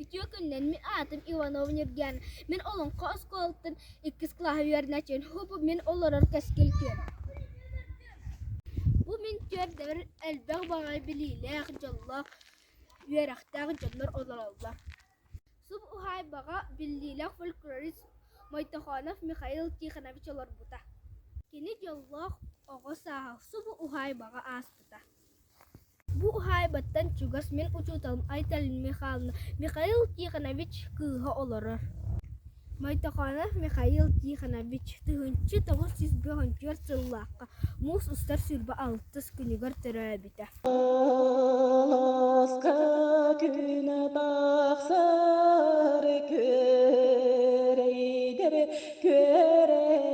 Үтүө күнүнэн, мин аатым Иванова Ньургуйаана. Мин Олоҥхо оскуолатын иккис кылааһа үөрэнээччибин. Бу мин олорор Кэскил түөрт. Бу мин түөрдэбэр элбэх баҕайы билиилээх, дьоллоох, үөрэхтээх дьоннор олороллор. Суб уһаайбаҕа биллиилээх фольклорист Мойтохонов Михаил Тихонович олорбута. Кини дьоллоох оҕо сааһа субу уһаайбаҕа ааспыта. Бу уһаайбаттан чугас мин учууталым Айталина Михайловна Михаил Тихонович кыыһа олорор. Мойтохонов Михаил Тихонович 1954 сыллаахха муус устар 26 күнүгэр төрөөбүтэ. Алааска күн тахсар күөрэйдэр күөрэйэ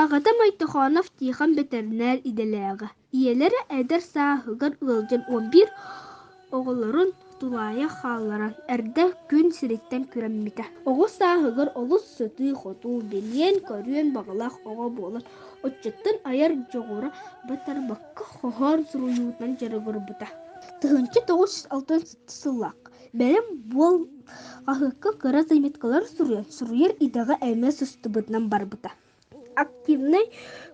Аҕата Мойтохонов Тихон бэтэринээр идэлээҕэ. Ийэлэрэ эдэр сааһыгар ыалдьан 11 оҕолорун тулаайах хаалларан, эрдэ күн сириттэн күрэммитэ. Оҕо сааһыгар олус сытыы-хотуу, билиэн-көрүөн баҕалаах оҕо буолан, оччоттон айар дьоҕура батарбакка хоһоон суруйуутунан дьарыгырбыта. 1967 сыллаахха «Бэлэм буол» хаһыакка кыра заметкалары суруйан, суруйар идэҕэ эмиэ сыстыбытынан барбыта. Активнай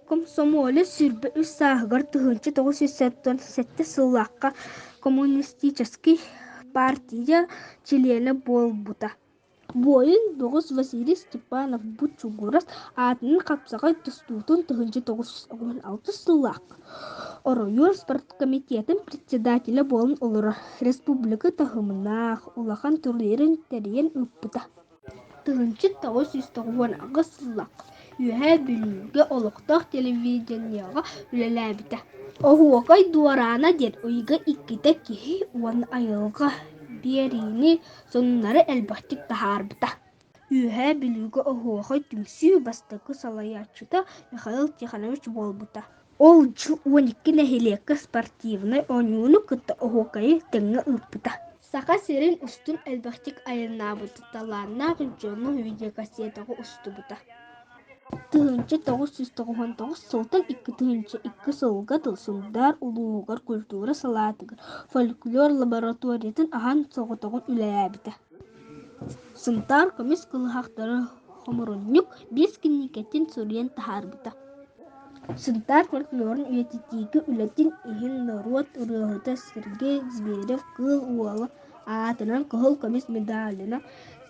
комсомолец 23 сааһыгар 1977 сыллаахха Коммунистическай партия чилиэнэ буолбута. Буойун бөҕөс Василий Степанов бу Чугурас аатынан хапсаҕай тустуутун 1996 сыллаахха оройуон спорткомитетын председателэ буолан олорор республика таһымнаах улахан турнирын тэрийэн ыыппыта. 1998 сыллаахха Үөһээ Бүлүүгэ олохтоох телевидениеҕа үлэлээбитэ. «Оһуокай дуораана» диэн ыйга иккитэ киһи уонна айылҕа биэриини сонуннары элбэхтик таһаарбыта. Үөһээ Бүлүүгэ Оһуохай түмсүү бастакы салайааччыта Михаил Тихонович буолбута. Ол дьыл 12 нэһилиэккэ спортивнай оонньууну кытта оһуокайы тэҥҥэ ыыппыта. Саха сирин устун элбэхтик айаннаабыт талааннаах дьону видеокассетаҕа устубута. 1999 сылтан 2002 сылга дылы Сунтаар улууһугар культура салаатыгар фольклор лабораториятын аһан соҕотоҕун үлэлээбитэ. Сунтаар көмүс кылыһахтара хомуурунньук биэс кинигэтин суруйан таһаарбыта. Сунтаар фольклорун үйэтитиигэ үлэтин иһин норуот ырыаһыта Сергей Зверев-Кыыл Уола аатынан кыһыл көмүс медалынан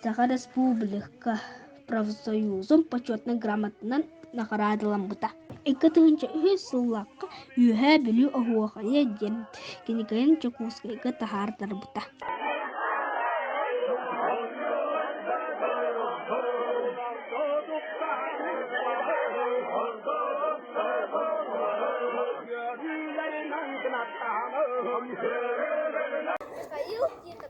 Саха Республика профсоюзун Почетнай грамотатынан наҕараадаламмыта. 2003 сыллаахха Үөһээ Бүлүү оһуохайа диэн кинигэтин Дьокуускайга таһаартарбыта. Михаил.